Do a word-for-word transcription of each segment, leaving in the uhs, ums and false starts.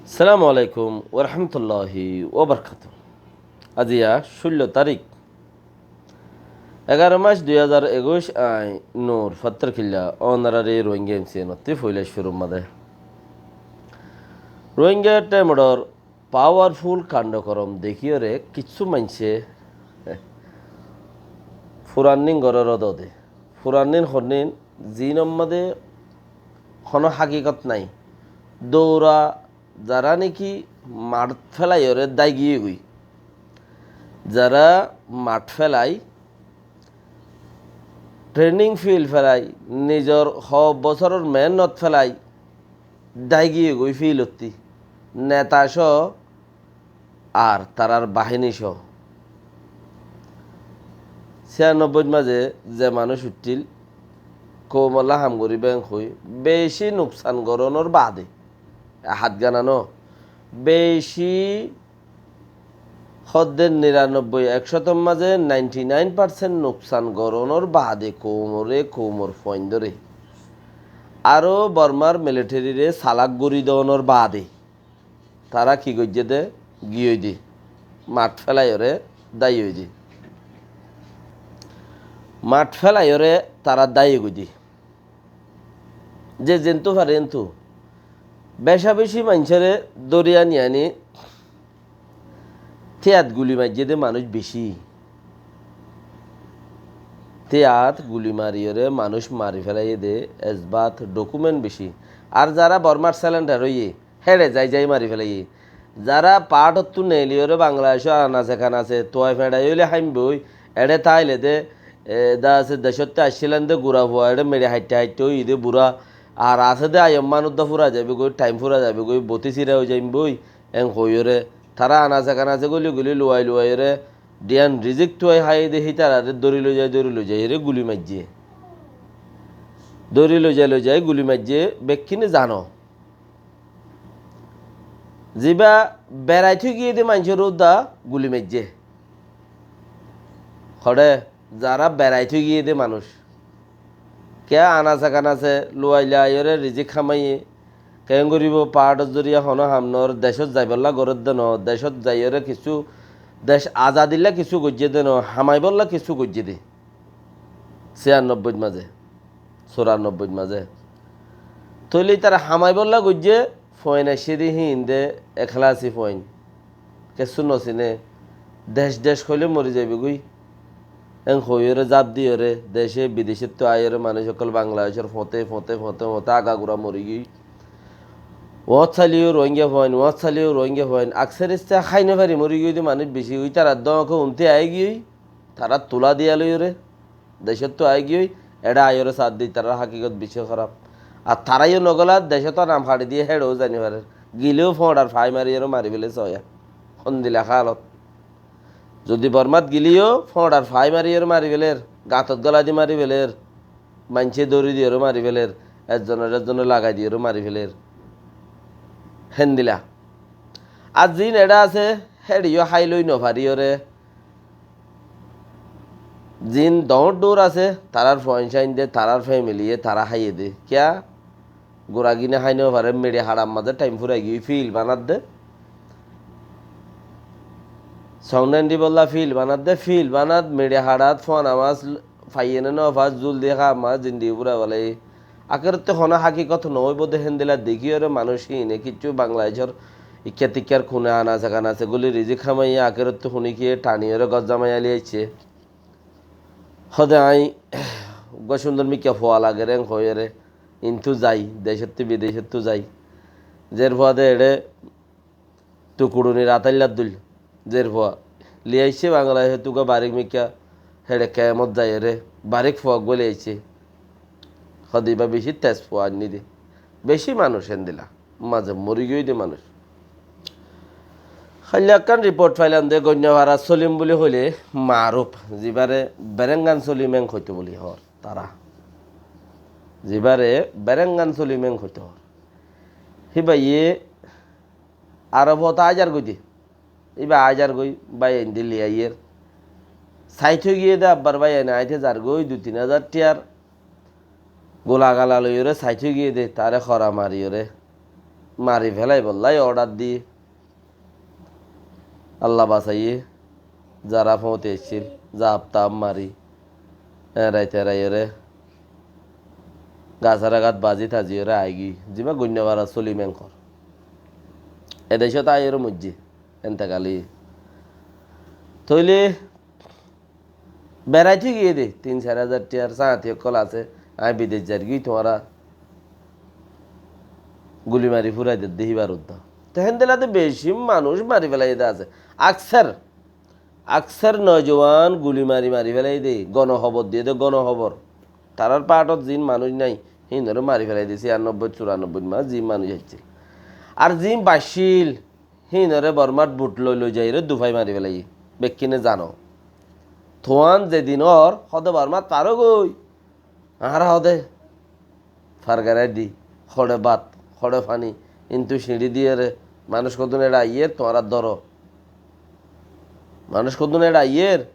Assalamu alaikum warahmatulláhi wabarakátuhu. Aziya cúllo tarík, egaró mac dui házar ekuic, añí Nur Fattar Killa, ónorari Rohingya M C N ottú foila cúrur mazé. Rohingya temoror powerful kando korom dekíyore kissú maincé furannin gorór dode. Furannin honnin zinor mazé hono hákikot nái. Doura zará néki math felaiyore dái giyé goi. Zará math felai, training field felai, nizor ho bosóror mehénnot felai, dái giyé goi field ottú. Neta só ar tarár bahíni só. Siyanobboit mazé ze manúic uiththíl, koumolla ham goríba en hoi, beci nuksan gorónor baade, e hát gana no, beci hoddé niranobboi, ekcótor mazé ninety nine percent nuksan gorónor baade koumoré, koumor fuaindóre, aró Bormar militariré salak gorí donor baade, tará ki goijjé dé? Giyói dé. Math felaiyore dáiyoi dé. Math felaiyore tará dáiyoi dé. Ze zentú fare entú. Beca beci maincóre dóri ani ani tiyat guli maijjé dé manúic beci. Tiyat guli mariyore manúic mari felaiyé dé, esbat, document beci. Ar zará Bormar selendar óiye, héçe zai zai mari felaiyé. Zará paáñtottú neeliyore Bangladecór anase kanase tuai feçai óile háimboi, eçé táile dé, e, dá asé decóttu aiccílan dé gura fua, eçé meçi haitte haitte óiye dé bura, ar asé dé ayom manúic dá fura zaibe goi, thaim fura zaibe goi, boti sira ói zaimboi, en hoiyore, tará anase kanase goli goli luwai luwaiyore, diyan rizik tuai háiye dé hítararé dóri loi zai, dóri loi zaiyore guli maijjé. Dóri loi zai, loi zai guli maijjé, bekkúne zano. Ziba berai thui giyé dé maincór uddá guli maijjé. Hoçé, zará berai thui giyé dé manúic. Kiyá anase kanase luwai luwaiyore rizik hámaiye, keén goríbo, paáñtor zoriya hono ham nor, decót zaibolla gorér dé no, decót zaiyore kissú, dec azadilla kissú goijjé dé no, hámaibolla kissú goijjé dé. Siyanobboit mazé, suranobboit mazé. Tóile ítara hámaibolla goijjé, fuain aiccé dé híin dé ekhlasi fuain. Kessú nosine, dec dec hoilé mori zaibe goi. En hoiyore zaf diyore, dece bidecóttu aiyore manúic ókkol Bangladecór foñte, foñte, foñte, foñte agagura mori giyói. Uáñt saileyó Rohingya fuain, uáñt saileyó Rohingya fuain. Akserista hái no fari mori giyói dé manúic beci, ítara dóñke unte ai giyói. Tará tula diya loiyore, decóttu ai giyói, eçé aiyore saá dé, tarár hákikot beci hóraf. Ar tará yó nogolá, decóttu nam haçi diye, héçe ó zai no farer. Gileyó foñçar fai mariyore mari feler soya. Hondila hálot. Zodi Bormat gileyó foñçar fai mariyore mari feler, gañtot gólai di mari feler, maincé dóri diyore mari feler, ezzonore ezzone lagai diyore mari feler. Héndila. Ar ziín eçé asé, héçe yó hái loi no fariyore, ziín doóñr dhoóñr asé, tarár fuain sáin de, tarár femiliye, tará háiye de. Kiyá? Guragine hái no fare, meçi haçar mazé thaim furai giyói fíl banadde. Song nain dibolla fíl banadde, fíl banat, meçi haçat, fuana mas faiye ne no fai, zul di há mas, zindigi furai félaiye. Akerotte hono hákikot no óibo de héndila dekíyore manúic híine kiccú Bangladecór ikká tikkár kune anase kanase goli rizik hámaiye akerotte huni kiyé taniyore gór zamai ali aiccé. Hóde aññí uggúa cúndor mikká fua lager en hoiyóre intú zai, decóttu bidecóttu zai. Zer fua de eçé tukuçunir ataillar dúil. Zer fua li aiccé Bangladecóttu uggúa barik mikká héçe kemot zaiyóre barik fua uggúa li aiccé. Hóde ibá bicí tez fua ainní de. Bicí manúic héndila. Mazé mori giyói de manúic. Háilla ekkán riport failam de Goinnafarar Solim buli hoile maruf, zibáre Berengan Solim en hoito buli hoór tará. Zibáre Berengan Solim en hoito hoór. Híbaye Arob hotá aizar goi de. Íba aizar goi, bái aindé li aiyér. Saithói giyé dé abbar bái aine aite zar goi dui tin házar tiyar gula gala loiyóre saithói giyé dé, taré hora mariyóre. mari félaibolla ordar diyé. Allah basaiyé, zará foóñti aiccíl, zaab taab mari, eñrai teraiyoré, gasór agát bazi taziyoré aigí, zibá goinno fara sóli menkor. E decót aiyóre moijjé, entekal óiye. Tóile beraitó giyé dé, tin sair házar tiyar sáñti ókkol asé, añí bidec zairgói, tuáñra guli mari fúrai dedde híbar uddá. Te héndilla dé beci manúic mari félaiye dé asé. Aksar, aksar nojuwan guli mari mari félaiye dé, gonohóbor diyé dé, gonohóbor. Tarár paátot ziín manúic nái, híinoré mari félaiye dé, ciyannobboi, cúrannobboi ma ziín manúic aiccíl. Ar ziín baiccíl, híinoré Bormát but loi loi zaiyóre dufai mari félaiye. Bekkúne zano. Tuán zedin ór, hóde Bormát farógoi. Añára hóde fargarai di, hóçe bát, hóçe faní, intú siñçí diyére, manúic hodún eçe aiyér, tuáñra dóro. Manúic hodún eçe aiyér,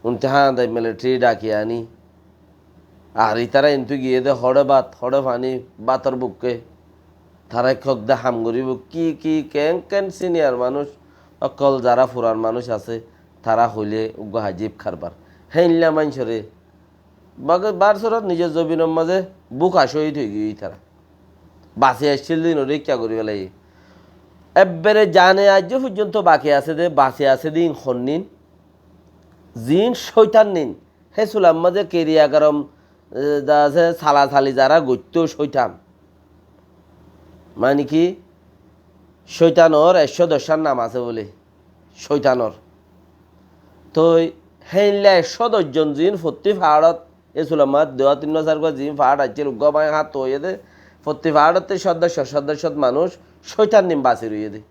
Untihán dai militari dhaki aní. Ar ítara intú giyé dé hóçe bát, hóçe faní, bátor bukké. Tará ekkán dé ham goríbou, ki ki, keén keén siniyar manúic ókkol, zará furan manúic asé, tará hoilé uggúa ajib karbar. Héinla maincóre, bage-, bar surat nizor zobinor mazé búka cóhid ói giyói ítara. Basi aiccíl dé íinoré ikká gorí félaiye. Ebbere zane aijjó foijjonto baki asé dé, basi asé dé íin honnín, ziín cóitan nín, hé sular mazé keriya gorom, e, za asé, salasali zará goittó cóitan. Mani ki, cóitanor ekcó doccán nam asé bóle, cóitanor. Toi héinla ekcó doc zon ziín fottí faáçot, e sular mazé duwá tinnúa sairgúa ziín faáç aiccíl, uggúa báñgi háñt óiye dé, fottí faáçottú cót doc cót, cót doc cót manúic cóitan nín basi roiyé dé.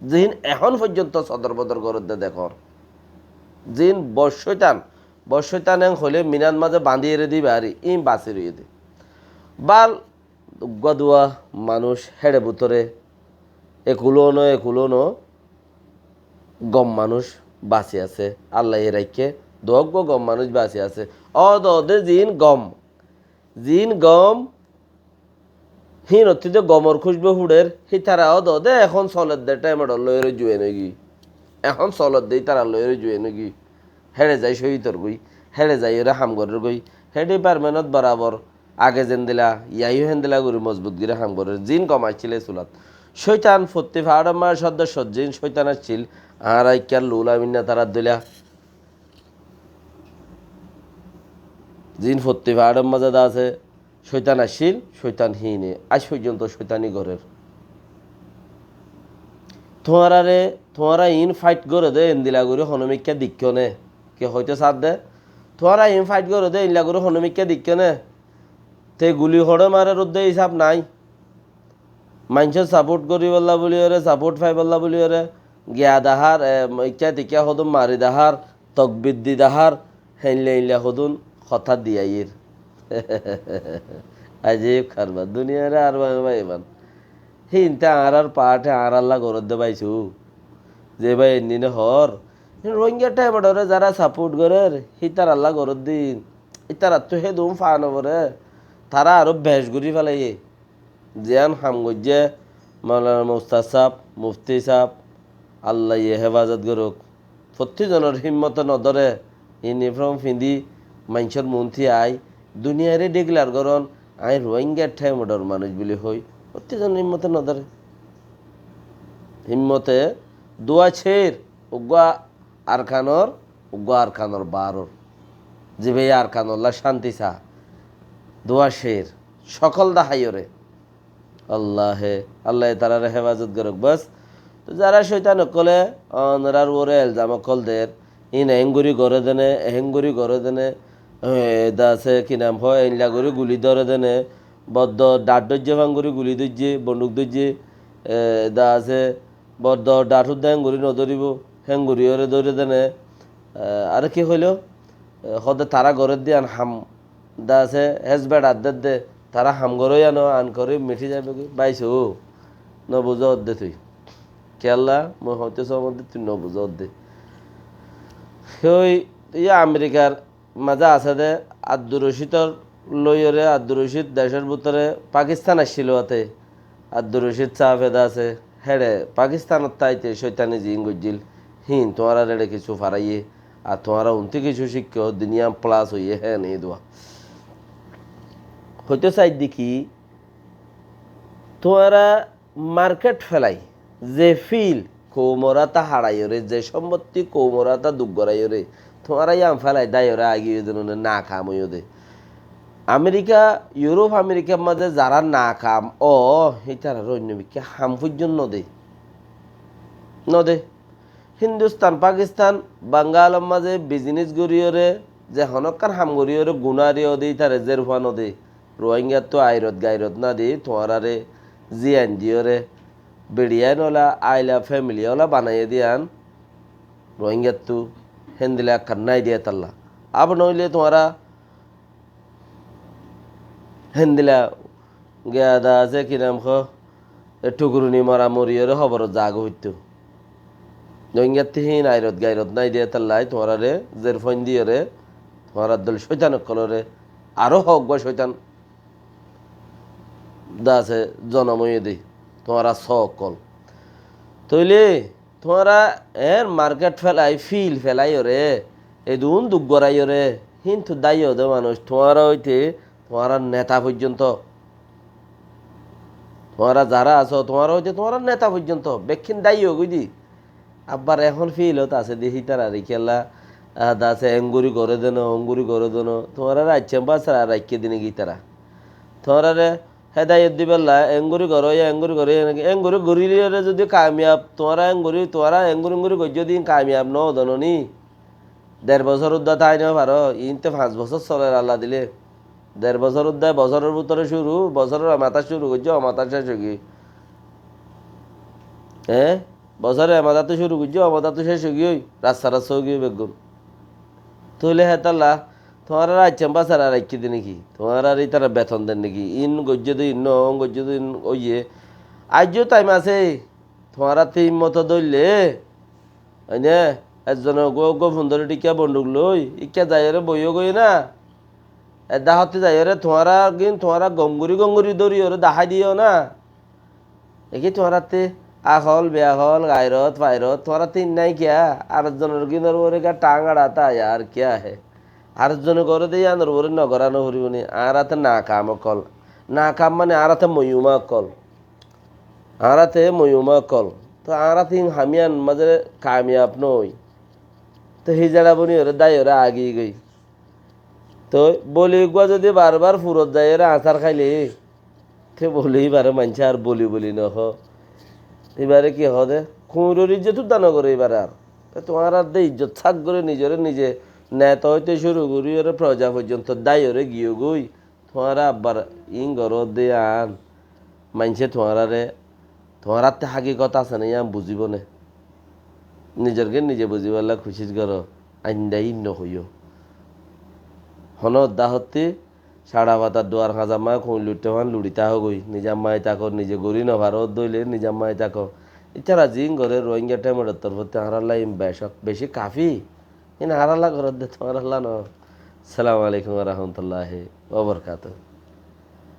Ziín ehón foijjonto sodor bodor gorédde dekór. Ziín bor cóitan, bor cóitan en hoilé minát mazé bañdí ere diba ari, íin basi roiyé dé. Bal uggúa duwá manúic héçe bútore, ekulóno, ekulóno gom manúic basi asé. Allaye raikké, duwá uggúa gom manúic basi asé. Ódode ziín gom, ziín gom, híinottú dé gomor kúcbu fúçer, hítara ódode ehón soledde thaim edor loiyóre juwen óigiyói. Ehón soledde ítara loiyóre juwen óigiyói. Héçe zai cóhid ór goi, héçe zaiyóre ham gorér goi, hé dipartmentot borabor age zendila, yaiyó héndila gorí mozbut gorí ham gorér. Ziín gom aiccíl e sulat. Cóitan fottí faáçor mazé cót doc cót ziín cóitan aiccíl, añára ikká lula minna tarár dóilla. Ziín fottí faáçor mazé dé asé, cóitan aiccíl, cóitan híine aij foijjonto cóitani gorér. Tuáñrare, tuáñra iín fáit goré dé endila gorí honomikká deikkó né? Ki hoitó sádde? Tuáñra iín fáit goré dé endila gorí honomikká deikkó né? Te guli hoçé marer uddé hísab nái. Maincór sapót goríbolla buliyóre, sapót faibolla buliyóre, giya dahár, e, ikká tikká hodún mari dahár, tokbir di dahár, héinla héinla hodún hotá di aiyér. Ajib karbar, duniyare ar bái bái iban. Híinte añárár paáte añárálla gorédde báisu. Ze bái ennine hoór, Rohingya thaim edore zará sapót gorér, hítaralla gorédde. Ítarattú hédun faa noforé, tará aró bec gorí félaiye. Ziyán ham goijjé Maulana Mustad sáb, Mufti sáb, Allaye hefazot gorouk. Fottí zonor himmote nodóre, uniform findi maincór muúnti ai, duniyaire declare goron, añí Rohingya thaim edor manúic buli hoi. Fottí zonor himmote nodóre. Himmote duwa cér, uggúa Arkanor, uggúa Arkanor baáror. Zibe Arkanolla cánti saa. Duwa cér. Cókol daháiyore. Allahe, Allaye tarare hefazot gorouk bas. To zara cóitan ókkole onorar uore elzam ókkol der, ín ehén gorí goré dene, ehén gorí goré dene, e, da asé, ki nam hoó, einla gorí guli dóre dene, boddo dhat dóijje fán gorí guli dóijje, bonduk dóijje, e, da asé, boddo dhat uddá hén gorí nodóribo, hén gorí ore dóre dene, e, are ki hoilo? E, hode tará gorédde iyan ham da asé, hés beçar dedde, tará ham gorói ano an kori mithi zaibo goi. Báisu, nobuzó odde tui. Kiyólla, mui hoóite soómodde tui nobuzó odde. Hoi, iya Amerikar mazé asé de, Abdur Rocídor loiyóre Abdur Rocid decór bútore Pakistan aiccíl, uáte Abdur Rocid sáfe de asé, héçe Pakistanottú aite cóitani ziín goijjíl, híin tuáñrare éçe kissú faraiyé, ar tuáñra untú kissú cíkko, din yían plas óiye, héen íduwa. Hoitó saidde ki, tuáñra market félai, ze fil koumor áta haçaiyoré, ze cómbottí koumor áta duk goráiyoré, tuáñra yían félai dáiyoré agiyóde none nakam óiyode. Amerika, Iuróp Amerikar mazé zará nakam ó, hítararé oinno mikká ham foijjón node. Node. Hindustan, Pakistan, Bangalor mazé bizinis goríyoré, ze honókkan ham goríyoré gunári óde, ítare zérfua node. Ruáingattú airot gairot nadi, tuáñráre ziain diyóre, biçiyain ola, aila femili ola banaiyé de yían, Ruáingattú héndilla ekkán nái de hétalla. Ab noóile tuáñra héndilla giyada asé, ki nam hoó, e thukuruni mora moriyóre hóborot zagói foittó. Ruáingattú híin airot gairot nái de hétalla, tuáñráre zérfuain diyóre, tuáñrar dol cóitan ókkolóre, aró hoókgua cóitan de asé zonom óiye de, tuáñra só ókkol. Tóile tuáñra eén market félai, fil félaiyoré, edún duk goráiyoré, híntu dáiyo de manúic, tuáñra óite tuáñrar neta foijjonto, tuáñra zará asó, tuáñra óite tuáñrar neta foijjonto, bekkín dáiyo goi de. Abbar ehón filot asé de hítararé kiyólla, ah, de asé, engorí goré de no, ongorí goré de no, tuáñraré aiccám básarar raikké de né ki ítara? Tuáñraré hédayot dibálla, engorí goró ya, engorí goró ya, engorí goríleyóre zodi kamiyab, tuáñra engorí, tuáñra engorí engorí goijjó de kamiyab no ó de no ni? Der bosór uddá tái no faró, iín te fañs bosór soler Allah dile. Der bosór uddá, bosóror bútore cúru, bosóror e matá cúru goijjé, o matá céc óigiyoi. Eé? Bosóror e matáttu cúru goijjé, o matáttu céc óigiyoi, rasta rasta óigiyoi beggún. Tóile hétalla, tuáñraré aiccám básarar raikké de né ki? Tuáñraré ítara beton der né ki? Iín goijjé de iín no, oón goijjé de iín óiye. Aijjó taim asé, tuáñrattú hímmot dóille, Oine, ezzone uggúa uggúa fundóri thíkka bonduk loi, íkka zaiyóre boiyó goi na. Edda hottí zaiyóre tuáñrar gín tuáñra gom gorí gom gorí dóriyóre dahái diyó na. Eki tuáñrattú akol, beakol, gairot, fairot, tuáñrattú ín nái kiyá? Ar ezzonor gínor uore gá thang añçatta yar kiyá hé? Ar ezzone goré de yíanor uore no gorá no foribó ni? Añárattú nakam ókkol. Nakam mane añárattú moiyuma ókkol. Añárattú moiyuma ókkol. Tó añárattú hín ham yían mazé kamiyab no ói. Tó hízaça boniyóre dáiyoré agiyé goi. Tó boli uggúa zodi bar bar furot zaiyóre añsár háile, tó boli íbaré maincé ar boli boli no hoó. Íbaré ki hoó de? Kuñiror ijjot udda no goré íbaré ar. Tó tuáñrar de ijjot sak goré nizoré nize neta óite cúru goríyoré foroja foijjonto dáiyoré giyó goi. Tuáñra abbar iín goró de yían, maincé tuáñraré, tuáñrattú hákikot asé né yían buzíbo né? Nizor gín nize buzíbolla kucíc goró, ainda iín no hoiyó. Honó udda hottí, cáça fatar duar hañzar maá kuñil luiththé fán luçi táko goi, nize ammái táko, nize gorí no faró dóile nize ammái táko. Ítara ziín goré Rohingya Themerottú fottí añárálla iín becók, bicí kafí. Iín añárálla goródde tuáñrálla no. Assalamu alaikum wa rahmatullahi wa barakatuhu.